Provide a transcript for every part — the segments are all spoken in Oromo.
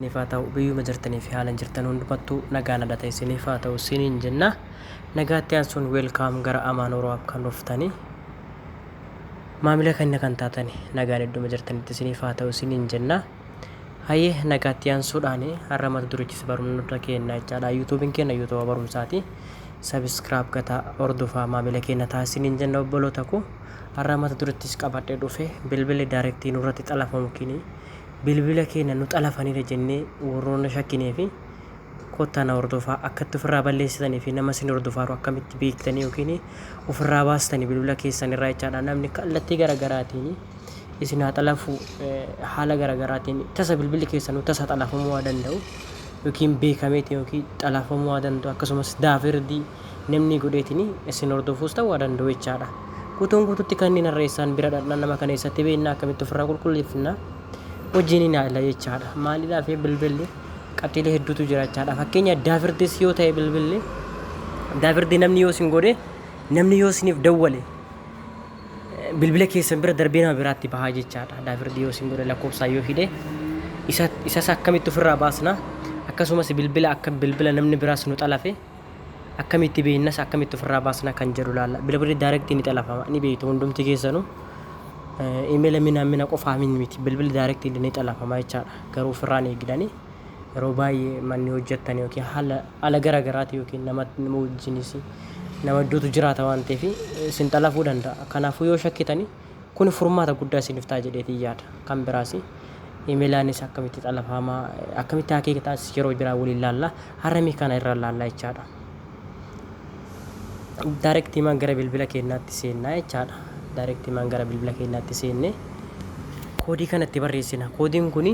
Isiniif haa ta'u, biyyuma jirtanii fi haalan jirtan hundumattuu nagaan adda ta'e isiniif haa ta'u isiniin jenna. Nagaatti aansuun welcome gara Amaan Oro App kan dhuftanii maamila keenya kan taatani nagaan idduma jirtanitti isiniif haa ta'u isiniin jenna. Hayyee, nagaatti aansuudhaan har'a mata durichis barnoota keenya jechaadha. Yuutuubiin keenya yuutuuba barumsaati. Subscribe gataa hordofaa, maamila keenya ta'a isiniin jenna, obboloota koo. Har'a mata durittis qabadhee dhufe bilbilli direct nurratti xalafamu kini bilbila keenya nu xalafaniira jennee warroonni shakkinee fi kottaa na hordofaa, akkatti ofirraa balleessitanii fi nama isin hordofaaru akkamitti beektanii yookiin ofirraa baastanii bilbila keessan irraa jechaadha. Namni kallattii garaagaraatiin isin haa xalafu, haala garaagaraatiin tasa bilbilli keessanuu tasa xalafamuu haa danda'u yookiin beekameetiin yookiin xalafamuu haa danda'u, akkasumas divert namni godheetiin isin hordofuus ta'uu haa danda'u jechaadha. Guutuun guututti kanneen harreessaan bira dhaqna, nama kana eessatti beekna, akkamitti ofirraa qulqulleeffanna wajjin hin ilaalla jechaadha. Maaliidhaaf bilbilli qabxiilee hedduutu jira jechaadha. Fakkeenya divertis yoo ta'e, bilbilli divert namni yoo isin godhe, namni yoo isiniif dawwale, bilbila keessan bira darbee nama biraatti bahaa jechaadha. Divert yoo isin godhe, lakkoofsaan yoo hidhe, isas akkamitti ofirraa baasna, akkasumas bilbila akka bilbila namni biraas nu xalafe akkamitti beeknas, akkamitti ofirraa baasna kan jedhu laalla. Bilbilli direct ni xalafama, ni beektu hundumti keessanuu. Imeela mina mina qofaa miti, bilbilli direct ni xalafama jechaadha. Garuu ofirraan eegdanii yeroo baay'ee manni hojjettan yookiin haala haala gara garaati yookiin nama wajjinis nama iddootu jiraata waan ta'eef isin xalafuu danda'a. Kanaafuu yoo shakkitanii kun furmaata guddaa isiniif ta'a jedheetiin yaada. Kan biraas imeelaanis akkamitti xalafamaa, akkamitti akeektaas yeroo biraa waliin laalla. Har'a kana irra laalla jechaadha. Directiimaan gara bilbila keenyaatti seennaa jechaadha. Directiimaan gara bilbila keenyaatti seenne koodii kanatti barreessina. Koodiin kuni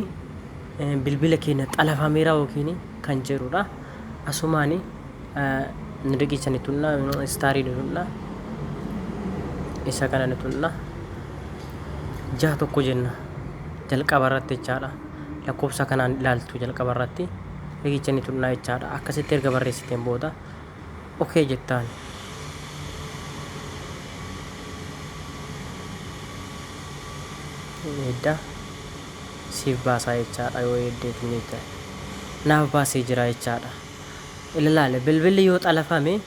bilbila keenya xalafameera yookiin kan jedhudha. Asumaan riqicha ni tunna, star ni tunna, isa kana ni tunna, 61 jenna jalqaba irratti jechaadha. Lakkoofsa kanaan ilaaltu, jalqaba irratti riqicha ni tunna jechaadha. Akkasitti erga barreessiteen booda okay jettaan. Edda siif baasaa jechaadha. Yoo eddeetiin jecha naaf baasee jira jechaadha. Ilaalaale, bilbilli yoo xalafame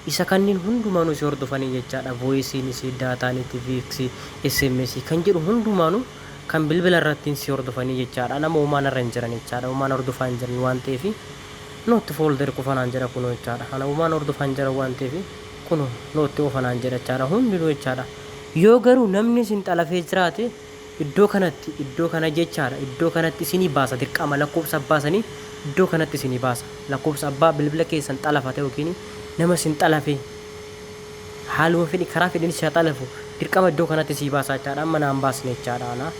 isa kanneen hundumaanuu si hordofanii jechaadha. Voiceiinis, dataanis, VX, SMS kan jedhu hundumaanuu kan bilbila irrattiin si hordofanii jechaadha. Nama uumaan irra hin jiran jechaadha. Uumaan hordofaa hin jiran waan ta'eef not folder qofa naan jedha kunoo jechaadha. Kana uumaan hordofaa hin jiran waan ta'eef kunoo not qofa naan jedha jechaadha hundinuu jechaadha. Yoo garuu namni isin xalafee jiraate, iddoo kanatti, iddoo kana jechaadha, iddoo kanatti isinii baasa dirqama. Lakkoofsa abbaa sanii iddoo kanatti isinii baasa. Lakkoofsa abbaa bilbila keessan xalafate yookiin nama isin xalafe, haaluma fedhi karaa fedhin si xalafu, dirqama iddoo kanatti sii baasa jechaadha. Amma naan baasne jechaadha. Ana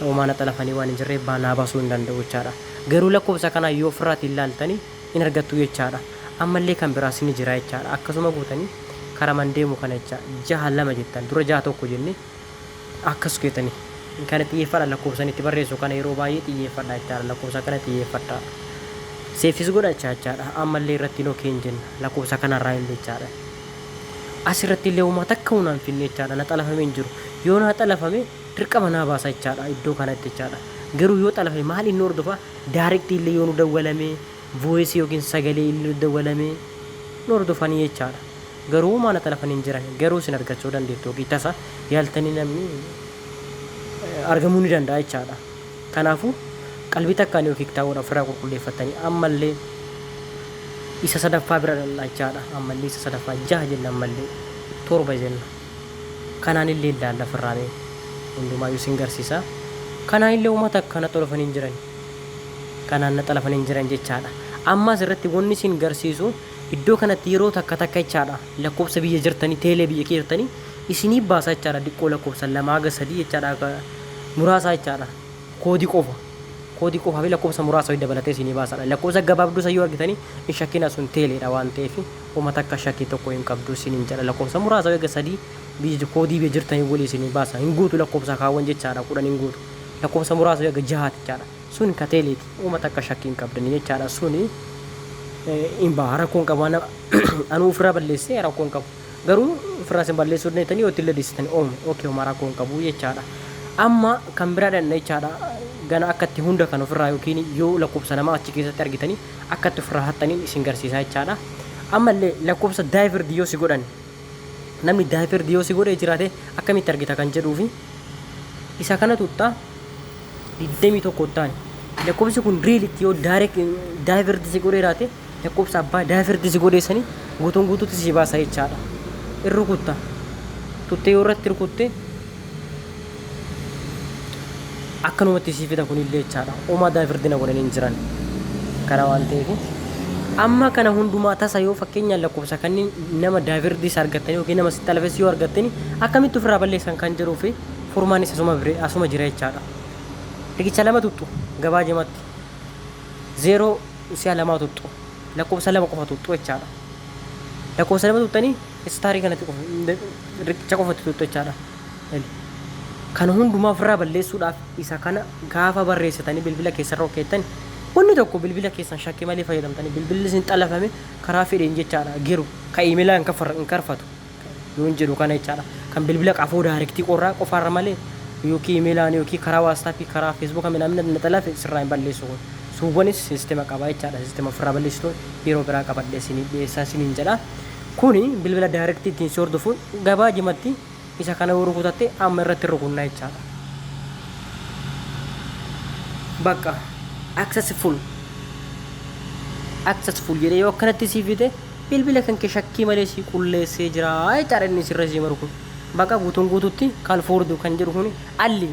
uumaana xalafanii waan hin jirreef naa baasuu hin danda'u jechaadha. Garuu lakkoofsa kanaa yoo ofirraatiin ilaaltanii hin argattu jechaadha. Ammallee kan biraas ni jira jechaadha. Akkasuma gootanii karaman deemu kana jecha 62 jettan. Dura 61 jenne akkas gootanii kana xiyyeeffadha. Lakkoofsan itti barreessu kana yeroo baay'ee xiyyeeffadha jechaadha. Lakkoofsa kana xiyyeeffadha, saveis godhachaa jechaadha. Ammallee irratti okay hin jenna lakkoofsa kanarraa illee jechaadha. Asirratti illee uumaa takka hunaan finne jechaadha. Na xalafame hin jiru. Yoo naa xalafame dirqama naa baasa jechaadha iddoo kanatti jechaadha. Garuu yoo xalafame maal inni hordofa? Direct illee yoo nu dawwalame, voice yookiin sagalee illee nu dawwalame, nu hordofanii jechaadha. Garuu uumaa na xalafanii hin jiran. Garuu isin argachuu dandeettu yookiin tasa yaaltanii namni argamuu ni danda'a jechaadha. Kanaafuu qalbii takkaan yookiin kitaabota ofirraa qulqulleeffatanii ammallee isa sadaffaa bira dhaqna jechaadha. Ammallee isa sadaffaa jaha jenna, ammallee torba jenna. Kanaan illee ilaalla ofirraa, mee hundumaayyuu isin garsiisa. Kanaan illee uummata akka na xalafanii hin jiran. Kanaan na xalafanii hin jiran jechaadha. Ammas irratti wanni isin garsiisu iddoo kanatti yeroo takka takka jechaadha. Lakkoofsa biyya jirtanii, teelee biyya kee jirtanii isinii baasa jechaadha. Diqqoo lakkoofsa lama haga sadii jechaadha, muraasa jechaadha. Koodii qofa. Koodii qofaa fi lakkoofsa muraasa wayii dabalatee isinii baasadha. Lakkoofsa gabaabduu san yoo argitanii hin shakkina, sun teeleedha waan ta'eef uummata akka shakkii tokko hin qabdu isiniin jedha. Lakkoofsa muraasa haga sadii biyya koodii biyya jirtanii walii isinii baasa. Hin guutu lakkoofsa kaawwan jechaadha, 10 hin guutu. Lakkoofsa muraasa haga jahaati jechaadha. Sun ka teeleeti. Uummata akka shakkii hin qabdanii jechaadha. Suni hin baha, rakkoo hin qabu. Anuu ofirraa balleessee rakkoo hin qabu. Garuu ofirraa isin balleessuu dandeettanii yoo itti illee dhiisitanii oomu okay, homaa rakkoo hin qabu jechaadha. Amma kan biraa dhanna jechaadha. Gana akka itti hunda kan ofirraa yookiin yoo lakkoofsa namaa achi keessatti argitanii akka itti ofirraa haxxaniin isin garsiisaa jechaadha. Ammallee lakkoofsa divert yoo si godhan, namni divert yoo si godhee jiraate akkamitti argita kan jedhuufi isa kana tuttaa 21 ta'an lakkoofsi kun realitti yoo direct divert si godhee jiraate, lakkoofsa abbaa divert si godhee sanii guutuun guutuutti si baasa jechaadha. Irru kutta tuttee yoo irratti rukutte akkanumatti sii fida kunillee jechaadha. Homaa divert na godhanii hin jiran. Kana waan ta'eef, amma kana hundumaa tasa yoo fakkeenyaan lakkoofsa kanneen nama divertis argattanii yookiin nama sitti alfes yoo argattanii akkamitti ofirraa balleessan kan jedhuu fi furmaanis asuma jira jechaadha. Riqicha lama tuttu, gabaajimatti. Zeeroo si'a lamaa tuttu, lakkoofsa lama qofa tuttu jechaadha. Lakkoofsa lama tuttanii starii kanatti qofa, riqicha qofatti tuttu jechaadha. Kana hundumaa ofirraa balleessuudhaaf isa kana gaafa barreessitanii bilbila keessarra keettan, wanni tokko bilbila keessan shakkii malee fayyadamtanii bilbilli isin xalafame karaa fedheen jechaadha. Geru ka imeelaa hin karfatu yoon jedhu kana jechaadha. Kan bilbila qafoo directii qorraa qofaarra malee yookiin imeelaan yookiin karaa WhatsAppii, karaa Facebooka minamina na xalafe sirraa hin balleessu kun. Suuwwanis siistema qaba jechaadha. Siistema ofirraa balleessitu yeroo biraa qabadhee isinii dhiyeessaa isiniin jedha. Kuni bilbila directii ittiin si hordofuun gabaajimatti isa kana yoo rukutatte, amma irratti rukunnaa jechaadha. Bakka successful jedhee yoo akkanatti sii fide, bilbila kan kee shakkii malee sii qulleessee jira jechaadha. Inni sirra sii maru kun bakka guutuun guututti kalfoordu kan jedhu kun, alli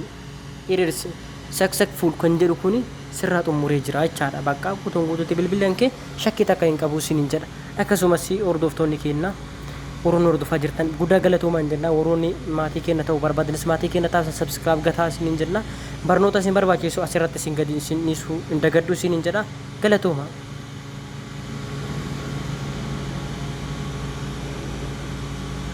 hiriirsi successful kan jedhu kun sirraa xumuree jira jechaadha. Bakka guutuun guututti bilbilli kan kee shakkii takka hin qabu isiniin jedha. Akkasumas hordoftoonni keenya, warroonni hordofaa jirtan, guddaa galatoomaan jenna. Warroonni maatii keenya ta'uu barbaadanis maatii keenya taasisan, subscribe gataa isiniin jenna. Barnoota isin barbaachisu asirratti isin gadi isin dhiisuu hin dagadhu isiniin jedha. Galatooma.